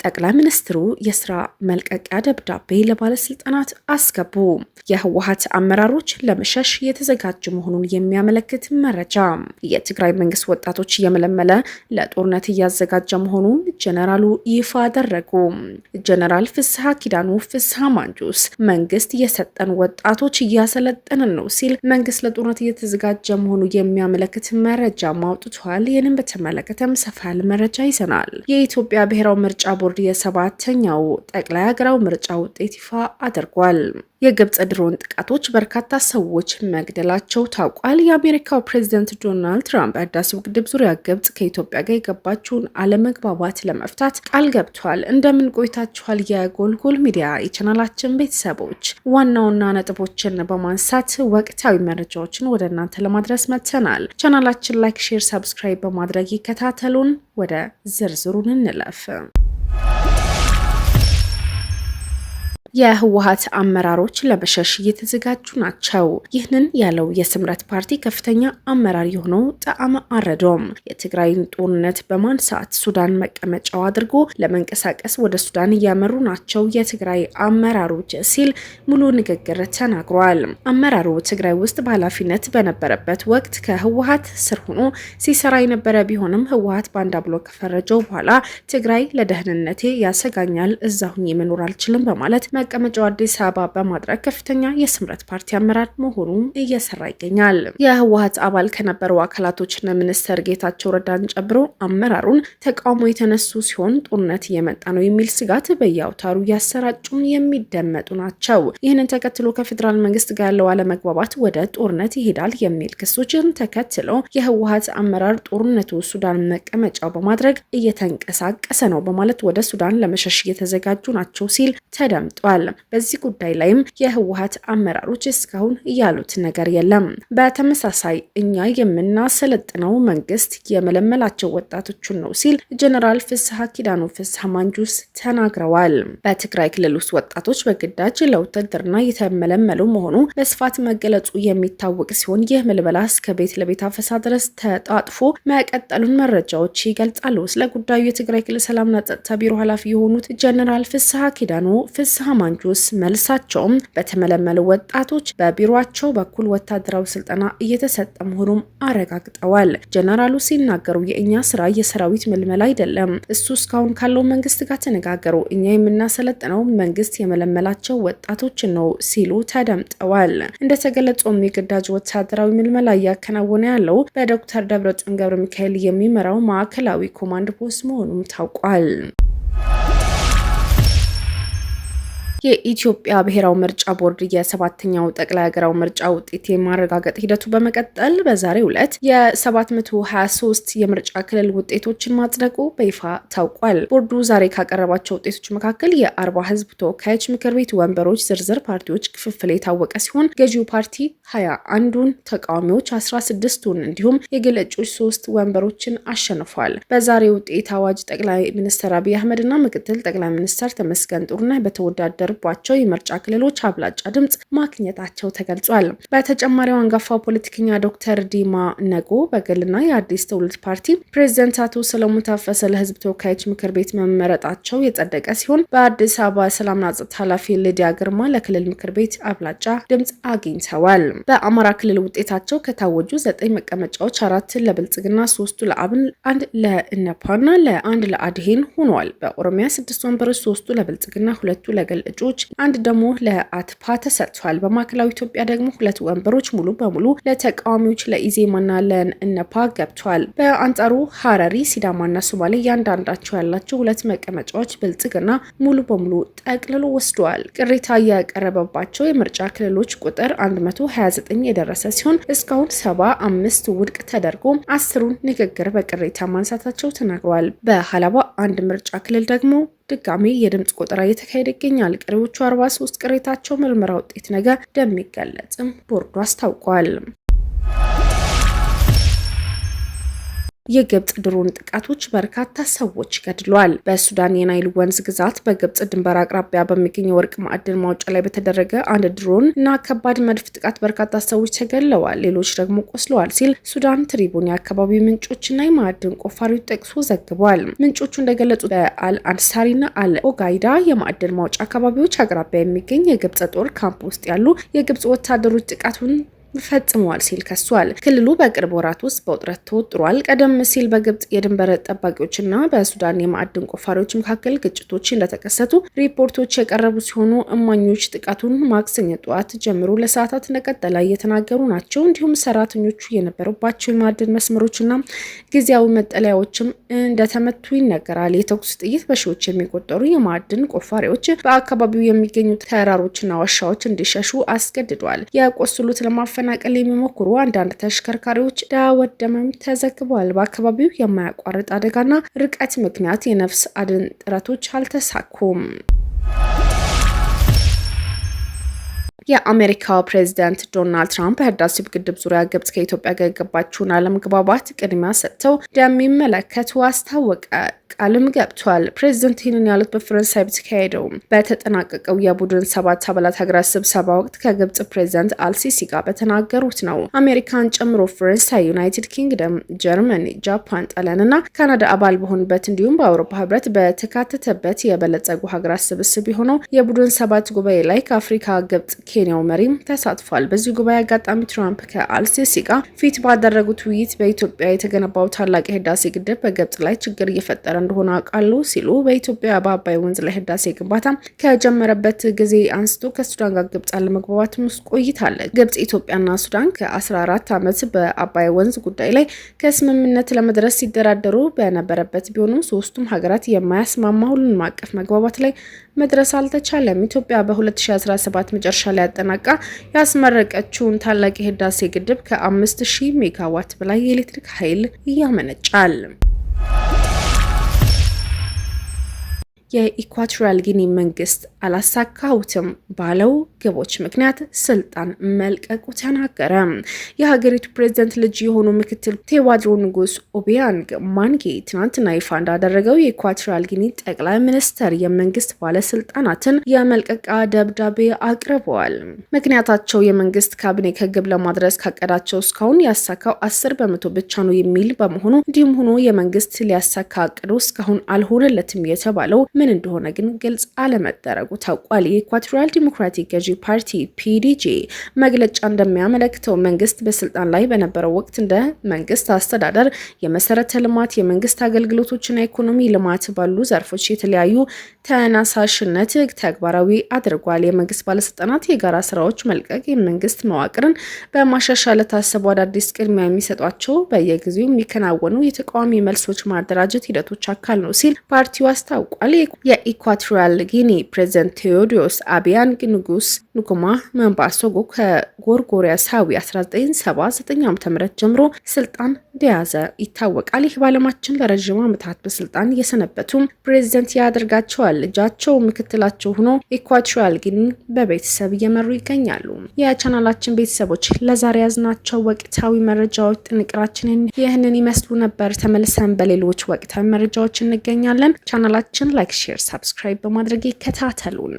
ጠቅላይ ሚኒስትሩ የስራ መልቀቂያ ደብዳቤ ለባለስልጣናት አስገቡ። የህወሓት አመራሮች ለመሸሽ የተዘጋጁ መሆኑን የሚያመለክት መረጃ። የትግራይ መንግስት ወጣቶች እየመለመለ ለጦርነት እያዘጋጀ መሆኑን ጀነራሉ ይፋ አደረጉ። ጀነራል ፍስሐ ኪዳኑ ፍስሐ ማንጁስ መንግስት የሰጠን ወጣቶች እያሰለጠንን ነው ሲል መንግስት ለጦርነት እየተዘጋጀ መሆኑ የሚያመለክት መረጃ አውጥቷል። ይህንን በተመለከተም ሰፋ ያለ መረጃ ይዘናል። የኢትዮጵያ ብሔራዊ ምርጫ ቦርድ የሰባተኛው ጠቅላይ ሀገራዊ ምርጫ ውጤት ይፋ አድርጓል። የግብጽ ድሮን ጥቃቶች በርካታ ሰዎች መግደላቸው ታውቋል። የአሜሪካው ፕሬዚደንት ዶናልድ ትራምፕ በህዳሴው ግድብ ዙሪያ ግብጽ ከኢትዮጵያ ጋር የገባችውን አለመግባባት ለመፍታት ቃል ገብቷል። እንደምን ቆይታችኋል? የጎልጎል ሚዲያ የቻናላችን ቤተሰቦች ዋና ዋና ነጥቦችን በማንሳት ወቅታዊ መረጃዎችን ወደ እናንተ ለማድረስ መጥተናል። ቻናላችን like፣ share፣ subscribe በማድረግ ይከታተሉን። ወደ ዝርዝሩን እንለፍ። የህወሓት አመራሮች ለመሸሽ እየተዘጋጁ ናቸው። ይህንን ያለው የስምረት ፓርቲ ከፍተኛ አመራር የሆነው ጣዕመ አረዶም የትግራይን ጦርነት በማንሳት ሱዳን መቀመጫው አድርጎ ለመንቀሳቀስ ወደ ሱዳን እያመሩ ናቸው የትግራይ አመራሮች ሲል ሙሉ ንግግር ተናግሯል። አመራሩ ትግራይ ውስጥ በኃላፊነት በነበረበት ወቅት ከህወሓት ስር ሆኖ ሲሰራ የነበረ ቢሆንም ህወሓት ባንዳ ብሎ ከፈረጀው በኋላ ትግራይ ለደህንነቴ ያሰጋኛል፣ እዛ ሁኜ መኖር አልችልም በማለት መቀመጫው አዲስ አበባ በማድረግ ከፍተኛ የስምረት ፓርቲ አመራር መሆኑን እየሰራ ይገኛል። የህወሓት አባል ከነበሩ አካላቶችና ሚኒስተር ጌታቸው ረዳን ጨምሮ አመራሩን ተቃውሞ የተነሱ ሲሆን ጦርነት እየመጣ ነው የሚል ስጋት በየአውታሩ እያሰራጩም የሚደመጡ ናቸው። ይህንን ተከትሎ ከፌዴራል መንግስት ጋር ያለው አለመግባባት ወደ ጦርነት ይሄዳል የሚል ክሶችን ተከትሎ የህወሓት አመራር ጦርነቱ ሱዳን መቀመጫው በማድረግ እየተንቀሳቀሰ ነው በማለት ወደ ሱዳን ለመሸሽ እየተዘጋጁ ናቸው ሲል ተደምጧል። በዚህ ጉዳይ ላይም የህወሓት አመራሮች እስካሁን ያሉት ነገር የለም። በተመሳሳይ እኛ የምናሰለጥነው መንግስት የመለመላቸው ወጣቶችን ነው ሲል ጀነራል ፍስሐ ኪዳኑ ፍስሐ ማንጁስ ተናግረዋል። በትግራይ ክልል ውስጥ ወጣቶች በግዳጅ ለውትድርና የተመለመሉ መሆኑ በስፋት መገለጹ የሚታወቅ ሲሆን ይህ ምልመላ እስከ ቤት ለቤት አፈሳ ድረስ ተጣጥፎ መቀጠሉን መረጃዎች ይገልጻሉ። ስለ ጉዳዩ የትግራይ ክልል ሰላምና ጸጥታ ቢሮ ኃላፊ የሆኑት ጀነራል ፍስሐ ኪዳኑ ፍስሐ ማንጁስ መልሳቸውም በተመለመሉ ወጣቶች በቢሮአቸው በኩል ወታደራዊ ስልጠና እየተሰጠ መሆኑም አረጋግጠዋል። ጀነራሉ ሲናገሩ የእኛ ስራ የሰራዊት ምልመላ አይደለም፣ እሱ እስካሁን ካለው መንግስት ጋር ተነጋገሩ፣ እኛ የምናሰለጥነው መንግስት የመለመላቸው ወጣቶችን ነው ሲሉ ተደምጠዋል። እንደተገለጸውም የግዳጅ ወታደራዊ ምልመላ እያከናወነ ያለው በዶክተር ደብረጽዮን ገብረ ሚካኤል የሚመራው ማዕከላዊ ኮማንድ ፖስት መሆኑም ታውቋል። የኢትዮጵያ ብሔራዊ ምርጫ ቦርድ የሰባተኛው ጠቅላይ ሀገራዊ ምርጫ ውጤት የማረጋገጥ ሂደቱ በመቀጠል በዛሬው ዕለት የ723 የምርጫ ክልል ውጤቶችን ማጽደቁ በይፋ ታውቋል። ቦርዱ ዛሬ ካቀረባቸው ውጤቶች መካከል የ40 ህዝብ ተወካዮች ምክር ቤት ወንበሮች ዝርዝር ፓርቲዎች ክፍፍል የታወቀ ሲሆን ገዢው ፓርቲ 21ዱን፣ ተቃዋሚዎች 16ቱን እንዲሁም የግል እጩዎች 3 ወንበሮችን አሸንፏል። በዛሬው ውጤት አዋጅ ጠቅላይ ሚኒስትር አብይ አህመድ እና ምክትል ጠቅላይ ሚኒስትር ተመስገን ጥሩነህ በተወዳደሩባቸው የምርጫ ክልሎች አብላጫ ድምጽ ማግኘታቸው ተገልጿል። በተጨማሪው አንጋፋው ፖለቲከኛ ዶክተር ዲማ ነጎ በግልና የአዲስ ትውልድ ፓርቲ ፕሬዚደንት አቶ ሰለሞን ታፈሰ ለህዝብ ተወካዮች ምክር ቤት መመረጣቸው የጸደቀ ሲሆን በአዲስ አበባ ሰላምና ጸጥታ ኃላፊ ሊዲያ ግርማ ለክልል ምክር ቤት አብላጫ ድምጽ አግኝተዋል። በአማራ ክልል ውጤታቸው ከታወጁ 9 መቀመጫዎች 4 ለብልጽግና፣ 3ቱ ለአብን፣ 1 ለእነፓና ለአንድ ለአድሄን ሆኗል። በኦሮሚያ 6 ወንበሮች 3ቱ ለብልጽግና፣ 2ቱ ለግል እጩዎች፣ 1 ደግሞ ለአትፓ ተሰጥቷል። በማዕከላዊ ኢትዮጵያ ደግሞ 2 ወንበሮች ሙሉ በሙሉ ለተቃዋሚዎች ለኢዜማና ለእነፓ ገብቷል። በአንጻሩ ሀረሪ፣ ሲዳማና ሶማሌ እያንዳንዳቸው ያላቸው 2 መቀመጫዎች ብልጽግና ሙሉ በሙሉ ጠቅልሎ ወስደዋል። ቅሬታ ያቀረበባቸው የምርጫ ክልሎች ቁጥር 129 የደረሰ ሲሆን እስካሁን 75 ውድቅ ተደርጎ 10ሩን ንግግር በቅሬታ ማንሳታቸው ተናግረዋል። በሀላባ አንድ ምርጫ ክልል ደግሞ ድጋሚ የድምጽ ቆጠራ እየተካሄደ ይገኛል። ቀሪዎቹ 43 ቅሬታቸው ምርመራ ውጤት ነገ እንደሚገለጽም ቦርዱ አስታውቋል። የግብጽ ድሮን ጥቃቶች በርካታ ሰዎች ገድሏል። በሱዳን የናይል ወንዝ ግዛት በግብጽ ድንበር አቅራቢያ በሚገኝ የወርቅ ማዕድን ማውጫ ላይ በተደረገ አንድ ድሮን እና ከባድ መድፍ ጥቃት በርካታ ሰዎች ተገድለዋል፣ ሌሎች ደግሞ ቆስለዋል ሲል ሱዳን ትሪቡን የአካባቢው ምንጮችና የማዕድን ቆፋሪዎች ጠቅሶ ዘግቧል። ምንጮቹ እንደገለጹት በአል አንሳሪና አል ኦጋይዳ የማዕድን ማውጫ አካባቢዎች አቅራቢያ የሚገኝ የግብጽ ጦር ካምፕ ውስጥ ያሉ የግብጽ ወታደሮች ጥቃቱን ፈጽመዋል ሲል ከሷል። ክልሉ በቅርብ ወራት ውስጥ በውጥረት ተወጥሯል። ቀደም ሲል በግብጽ የድንበር ጠባቂዎችና በሱዳን የማዕድን ቆፋሪዎች መካከል ግጭቶች እንደተከሰቱ ሪፖርቶች የቀረቡ ሲሆኑ እማኞች ጥቃቱን ማክሰኞ ጠዋት ጀምሮ ለሰዓታት እንደቀጠለ እየተናገሩ ናቸው። እንዲሁም ሰራተኞቹ የነበሩባቸው የማዕድን መስመሮችና ጊዜያዊ መጠለያዎችም እንደተመቱ ይነገራል። የተኩስ ጥይት በሺዎች የሚቆጠሩ የማዕድን ቆፋሪዎች በአካባቢው የሚገኙ ተራሮችና ዋሻዎች እንዲሸሹ አስገድዷል። የቆሰሉት ለማፈናቀል የሚሞክሩ አንዳንድ ተሽከርካሪዎች እንዳወደመም ተዘግቧል። በአካባቢው የማያቋርጥ አደጋና ርቀት ምክንያት የነፍስ አድን ጥረቶች አልተሳኩም። የአሜሪካው ፕሬዚዳንት ዶናልድ ትራምፕ በህዳሴው ግድብ ዙሪያ ግብጽ ከኢትዮጵያ ጋር የገባችውን አለመግባባት ቅድሚያ ሰጥተው እንደሚመለከቱ አስታወቀ። ቃልም ገብቷል። ፕሬዚደንት ይህንን ያሉት በፈረንሳይ በተካሄደው በተጠናቀቀው የቡድን 7 አባላት ሀገራት ስብሰባ ወቅት ከግብጽ ፕሬዚዳንት አልሲሲ ጋር በተናገሩት ነው። አሜሪካን ጨምሮ ፈረንሳይ፣ ዩናይትድ ኪንግደም፣ ጀርመኒ፣ ጃፓን፣ ጣሊያን እና ካናዳ አባል በሆኑበት እንዲሁም በአውሮፓ ህብረት በተካተተበት የበለጸጉ ሀገራት ስብስብ የሆነው የቡድን 7 ጉባኤ ላይ ከአፍሪካ ግብጽ፣ ኬንያው መሪም ተሳትፏል። በዚህ ጉባኤ አጋጣሚ ትራምፕ ከአልሲሲ ጋር ፊት ባደረጉት ውይይት በኢትዮጵያ የተገነባው ታላቅ የህዳሴ ግድብ በግብጽ ላይ ችግር እየፈጠረ እንደሆነ አውቃለሁ ሲሉ በኢትዮጵያ በአባይ ወንዝ ላይ ህዳሴ ግንባታ ከጀመረበት ጊዜ አንስቶ ከሱዳን ጋር ግብጽ አለመግባባት ውስጥ ቆይታለች። ግብጽ፣ ኢትዮጵያና ሱዳን ከ14 ዓመት በአባይ ወንዝ ጉዳይ ላይ ከስምምነት ለመድረስ ሲደራደሩ በነበረበት ቢሆንም ሶስቱም ሀገራት የማያስማማ ሁሉንም አቀፍ መግባባት ላይ መድረስ አልተቻለም። ኢትዮጵያ በ2017 መጨረሻ ላይ አጠናቃ ያስመረቀችውን ታላቅ የህዳሴ ግድብ ከ5000 ሜጋዋት በላይ የኤሌክትሪክ ኃይል ያመነጫል። የኢኳቶሪያል ጊኒ መንግስት አላሳካሁትም ባለው ግቦች ምክንያት ስልጣን መልቀቁ ተናገረ። የሀገሪቱ ፕሬዚደንት ልጅ የሆኑ ምክትል ቴዎድሮ ንጉስ ኦቢያንግ ማንጌ ትናንትና ይፋ እንዳደረገው የኢኳቶሪያል ጊኒ ጠቅላይ ሚኒስተር የመንግስት ባለስልጣናትን የመልቀቂያ ደብዳቤ አቅርበዋል። ምክንያታቸው የመንግስት ካቢኔ ከግብ ለማድረስ ካቀዳቸው እስካሁን ያሳካው 10% ብቻ ነው የሚል በመሆኑ እንዲሁም ሆኖ የመንግስት ሊያሳካ አቅዶ እስካሁን አልሆነለትም የተባለው ምን እንደሆነ ግን ግልጽ አለመደረጉ ታውቋል። የኢኳቶሪያል ዲሞክራቲክ ገዢ ፓርቲ ፒዲጂ መግለጫ እንደሚያመለክተው መንግስት በስልጣን ላይ በነበረው ወቅት እንደ መንግስት አስተዳደር፣ የመሰረተ ልማት፣ የመንግስት አገልግሎቶችና ኢኮኖሚ ልማት ባሉ ዘርፎች የተለያዩ ተነሳሽነት ተግባራዊ አድርጓል። የመንግስት ባለስልጣናት የጋራ ስራዎች መልቀቅ፣ የመንግስት መዋቅርን በማሻሻል ለታሰቡ አዳዲስ ቅድሚያ የሚሰጧቸው በየጊዜው የሚከናወኑ የተቃዋሚ መልሶች ማደራጀት ሂደቶች አካል ነው ሲል ፓርቲው አስታውቋል። የኢኳቶሪያል ጊኒ ፕሬዚደንት ቴዎድሮስ አቢያንግ ንጉስ ንጉማ ምባሶጎ ከጎርጎሪያሳዊ 1979 ዓ.ም ጀምሮ ስልጣን እንደያዘ ይታወቃል። ይህ በዓለማችን ለረዥም ዓመታት በስልጣን የሰነበቱ ፕሬዚደንት ያደርጋቸዋል። ልጃቸው ምክትላቸው ሆኖ ኢኳቶሪያል ጊኒ በቤተሰብ እየመሩ ይገኛሉ። የቻናላችን ቤተሰቦች ለዛሬ ያዝናቸው ወቅታዊ መረጃዎች ጥንቅራችንን ይህንን ይመስሉ ነበር። ተመልሰን በሌሎች ወቅታዊ መረጃዎች እንገኛለን። ቻናላችን like፣ share፣ subscribe በማድረግ ይከታተሉን።